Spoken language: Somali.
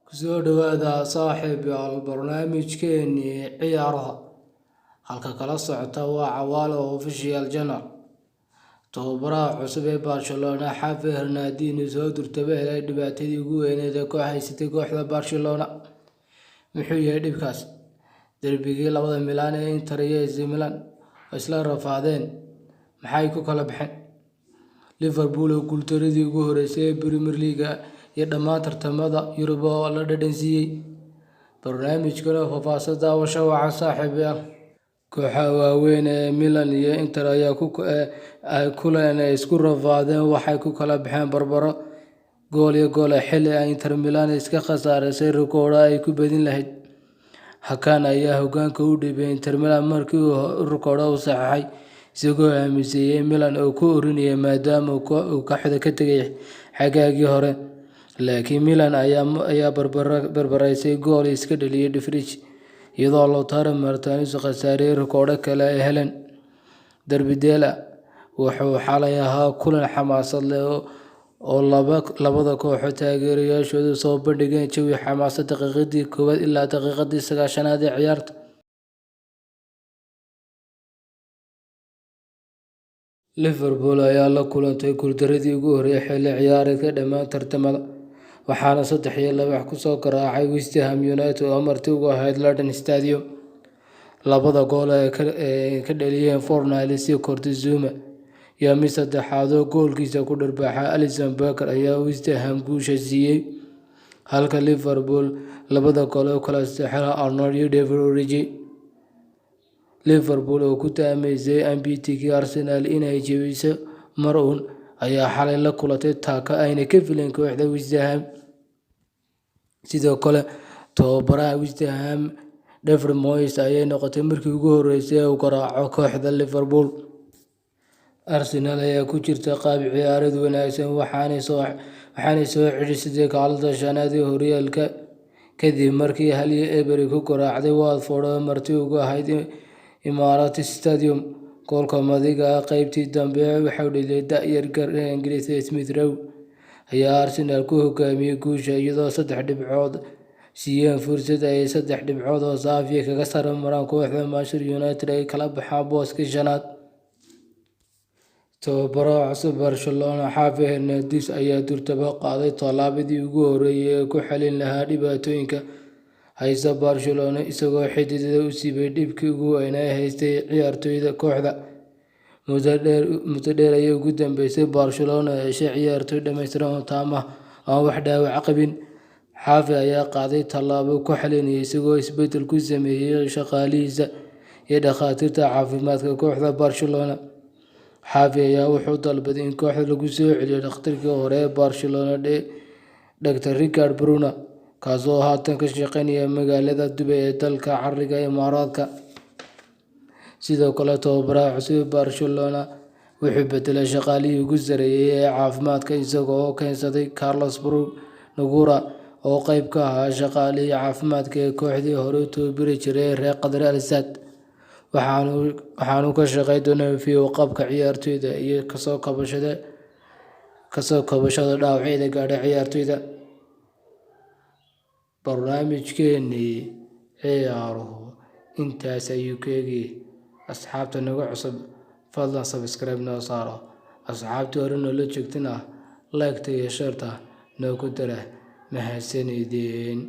Kusoo dhawaada, saaxiibayaal, barnaamijkeenii ciyaaraha. Halka kala socota waa Cawaale Official Channel. Tababaraha cusub ee Barcelona, Xavi Hernandez, oo durtaba helay dhibaatadii ugu weyneyd ee ku haysatay kooxda Barcelona. Muxuu yahay dhibkaas? Derbigii labada Milan ee Inter iyo AC Milan oo isla rafaadeen, maxay ku kala baxeen? Liverpool oo guuldaradii ugu horeysay ee Premier League iyo dhammaan tartamada Yurub oo la dhadhansiiyey. Barnaamijkan oo faahfaahsan daawasho wacan, saaxiibayaal. Kooxaha waaweyn ee Milan iyo Inter ayaa ku kulan ay isku rafaadeen waxay ku kala baxeen barbaro 1-1 xilli ay Inter Milan iska khasaarisay rikoodh ay ku badin lahayd. Hakan ayaa hoggaanka u dhiibay Inter Milan markii uu rikoodh u saxiixay, isagoo aamusiyay Milan oo ku orinayay maadaama uu kooxda ka tagay xagaagii hore. Laakiin Milan ayaa barbaraysay gool iska dhaliyay De Vrij, iyadoo Lautaro Martinez khasaariyay rikoodh kale ay heleen. Derby della wuxuu xalay ahaa kulan xamaasad leh oo labada kooxood taageerayaashoodu soo bandhigeen jawi xamaasad daqiiqadii koowaad ilaa daqiiqadii 90aad ee ciyaarta. Liverpool ayaa la kulantay guuldaradii ugu horeysay xilli ciyaareedka dhammaan tartamada, waxaana 3-2 ku soo garaacay West Ham United oo marti ugu ahayd London Stadium. Labada gool ee ay ka dhaliyeen Fornals iyo Kurt Zouma iyo mid saddexaad oo goolkiisa ku dharbaaxay Alisson Becker ayaa West Ham guusha siiyay, halka Liverpool labada gool u kala saxiixeen Arnold iyo David Origi. Liverpool oo ku taamaysay unbeaten-kii Arsenal inay jebiso mar uun, ayaa xalay la kulantay taako aanay ka filayn kooxda West Ham. Sidoo kale, tababaraha West Ham David Moyes ayay noqotay markii ugu horeysay ee uu garaaco kooxda Liverpool. Arsenal ayaa ku jirta qaab ciyaareed wanaagsan, waxaanay soo ceshatay kaalinta shanaad ee horyaalka kadib markii 1-0 ku garaacday Watford oo marti ugu ahayd Emirates Stadium. Goolka madiga ah qaybtii dambe waxaa u dhaliyay da'yar Ingiriis Smith Rowe ayaa Arsenal ku hogaamiyay guusha, iyadoo saddex dhibcood siiyeen fursad ay saddex dhibcood oo saafi kaga sare maraan kooxda Manchester United ay kala baxaan booska shanaad. Tababaraha cusub Barcelona, Xavi Hernandez, ayaa durtaba qaaday tallaabadii ugu horeysay ee ku xalin lahaa dhibaatooyinka haysta Barcelona, isagoo xididada u siibay dhibkii ugu weynaa ee haystay ciyaartoyda kooxda. Muddo dheer ayay ugu dambeysay Barcelona heshay ciyaartoy dhammaystiran oo taam ah oo aan wax dhaawac qabin. Xavi ayaa qaaday tallaabo ku xalinaya isagoo isbeddel ku sameeyay shaqaalihiisa iyo dhakhaatiirta caafimaadka kooxda Barcelona. Xavi ayaa wuxuu dalbaday in kooxda lagu soo celiyo dhakhtarkii hore ee Barcelona, Dr. Ricard Pruna, kaas oo haatan ka shaqeynaya magaalada Dubai ee dalka Cariga Imaaraadka. Sidoo kale, tababaraha cusub ee Barcelona wuxuu beddelay shaqaalihii ugu sarreeyay ee caafimaadka, isaga oo keensaday Carlos Noguera oo qayb ka ahaa shaqaalihii caafimaadka ee kooxdii hore u tababari jiray reer Qatar Al Sadd. Waxaanu ka shaqeyn doonaa fayo-qabka ciyaartoyda iyo kasoo kabashada dhaawacyada gaadhay ciyaartoyda. Barnaamijkeenii ciyaaruhu intaas ayuu ka eegayay. Asxaabta nagu cusub, fadlan subscribe noo saaro. Asxaabtii hore noola joogtana, like-ta iyo share-ta noogu dara. Mahadsanideen.